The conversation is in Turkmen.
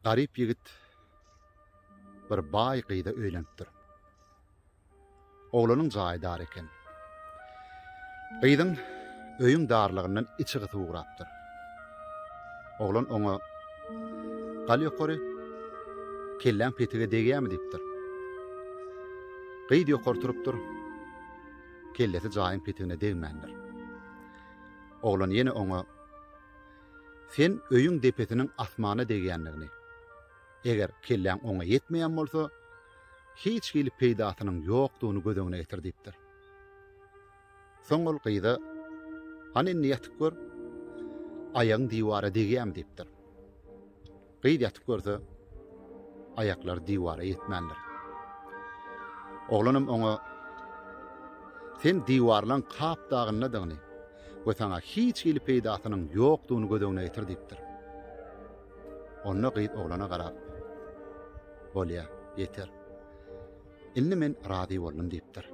Garyp ýigit bir baý gyza öýlenipdir. Oglanyň jaýy dar eken. Gyzyň öýüň darlygyndan içi gysyp ugrapdyr. Oglan oňa, Gal ýokary, kelläň petige degýärmi diýipdir. Gyz ýokary turupdyr, kellesi jaýyň petigine degmändir. Oglan ýene oňa, Sen öýüň depesiniň asmana degýändigini, eger kelläň oňa ýetmeýän bolsa, hiç hili peýdasynyň ýokdugyny göz öňüne getir diýipdir. Soň ol gyza, Hany indi ýatyp gör, aýagyň diwara degýärmi diýipdir. Gyz ýatyp görse, aýaklary diwara ýetmändir. Oglanam oňa, Sen diwarlaň Kap dagyndadygyny we saňa hiç hili peýdasynyň ýokdugyny göz öňüne getir diýipdir. Onda gyz oglana garap, Bolýa, ýeter. Indi men razy boldum diýipdir.